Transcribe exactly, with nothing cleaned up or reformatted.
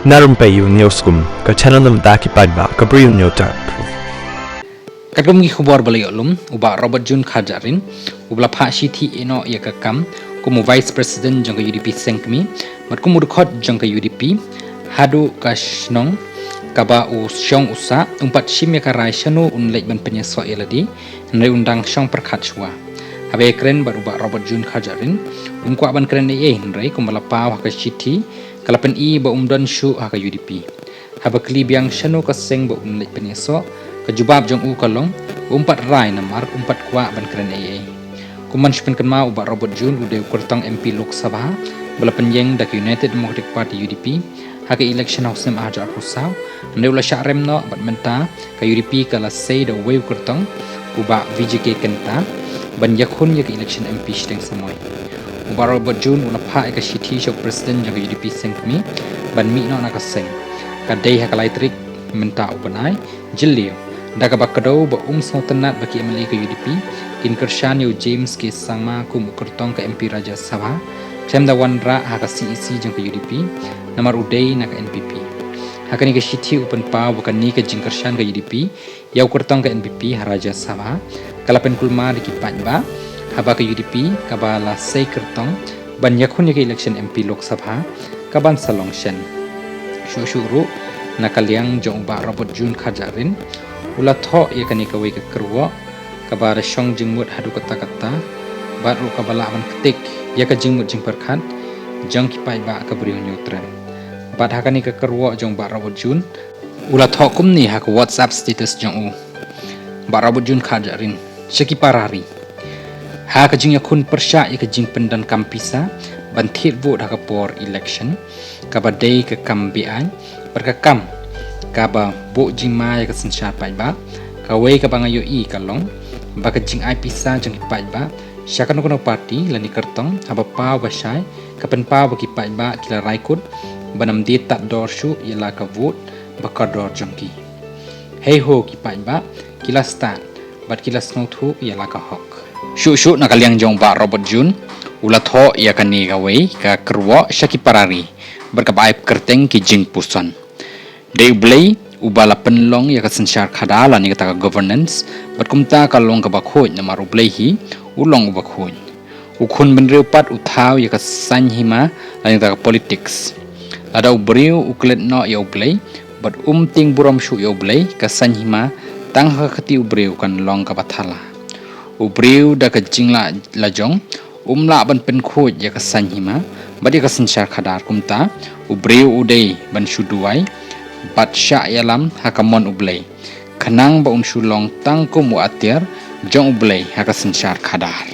Na Rympei U News Kum, ka channel na bynta ki paidbah ka Bri U News Tap. Katkum ki khubor ba la ïoh lum, u Bah Robert June Kharjahrin, u ba la phah shithi ïehnoh ïa ka kam kum u Vice President jong ka U D P Seng Kmie bad kum u dkhot jong ka U D P haduh ka shnong kaba u shong u sah, um pat shim ïa ka rai shano un leit ban pynïasoh ïa lade, hynrei un dang shong pyrkhat shuwa. Haba ïakren bad u Bah Robert June Kharjahrin, um kwah ban kren ei ei, hynrei kumba la paw ha ka shithi, ka la pyni ba um don shuh ha ka U D P. Haba kylli biang shano ka seng ba un leit pynïasoh, ka jubab jong u ka long, um pat rai namar um pat kwah ban kren ei ei. Kum ban shu pynkynmaw, u Bah Robert June u dei u kyrtong M P Lok Sabha ba la pynïeng da ka United Democratic Party, U D P, ha ka election ha u snem arhajar arphew saw, hynrei u la shah rem noh bad mynta ka U D P ka la sei da uwei u kyrtong, u Bah Vijay K Kynta, ban ïakhun ïa ka election M P shiteng samoi. U Bah Robert June u la phah ïa ka shithi sha u President jong ka U D P Seng Kmie ban mih noh na ka seng. Ka dei ha ka lai tarik mynta u bnai Jylliew, da kaba kdew ba um sngewtynnat ba ki M L A ka U D P kin kyrshan ïa u James K Sangma kum u kyrtong ka M P Rajya Sabha, khlem da wanrah ha ka C E C jong ka U D P, namar u dei na ka N P P. Ha kane ka shithi u pynpaw ba kane ka jingkyrshan ka U D P ïa u kyrtong ka N P P ha Rajya Sabha ka la pynkulmar ïa ki paidbah, haba ka U D P kaba la sei kyrtong ban ïakhun ïa ka election M P Lok Sabha ka ban sa long shen. Shuh shuh ruh, na ka liang jong u Bah Robert June Kharjahrin, u la thoh ïa kane kawei ka kyrwoh kaba da shong jingmut haduh katta katta, bad ruh kaba lah ban ktik ïa ka jingmut jingpyrkhat jong ki paidbah ka Bri U Hynñiewtrep. Bad ha kane ka kyrwoh jong u Bah Robert June, u la thoh kumne ha ka WhatsApp status jong u: Bah Robert June Kharjahrin, sha ki para ri. Ha ka jingïakhun pyrshah ïa ka jingpyndonkam pisa ban thied vote ha ka por election, kaba dei ka kam be-aiñ bad ka kam kaba buh jingma ïa ka synshar paidbah, kawei kaba nga ïohi ka long ba ka jingai pisa jong ki paidbah sha kano kano party lane kyrtong, haba paw ba shai, ka pynpaw ba ki paidbah ki la rai kut ban ym die tad dor shuh ïa la ka vote ba kordor jong ki. Hei ho, ki paidbah ki la stad bad ki la sngewthuh ïa la ka hok. Shuh shuh, na ka liang jong u Bah Robert June, u la thoh ïa kane kawei ka kyrwoh sha ki para ri bad kaba ai kyrteng Ki Jingpuson. Dei U Blei uba la pynlong ïa ka synshar khadar lane kata ka governance, bad kumta ka long kaba khuid, namar U Blei hi u long uba khuid. U khun bynriew pat u thaw ïa ka saiñ hima lane kata ka politics. Lada u briew u klet noh ïa U Blei bad um tieng burom shuh ïa U Blei, ka saiñ hima tang ha ka kti u briew kan long kaba thala. U briew da ka jinglah lajong um lah ban pynkhuid ïa ka saiñ hima bad ïa ka synshar khadar, kumta u briew u dei ban shu duwai bad shah ïalam ha ka mon U Blei, khnang ba un shu long tang kum u atiar jong U Blei ha ka synshar khadar.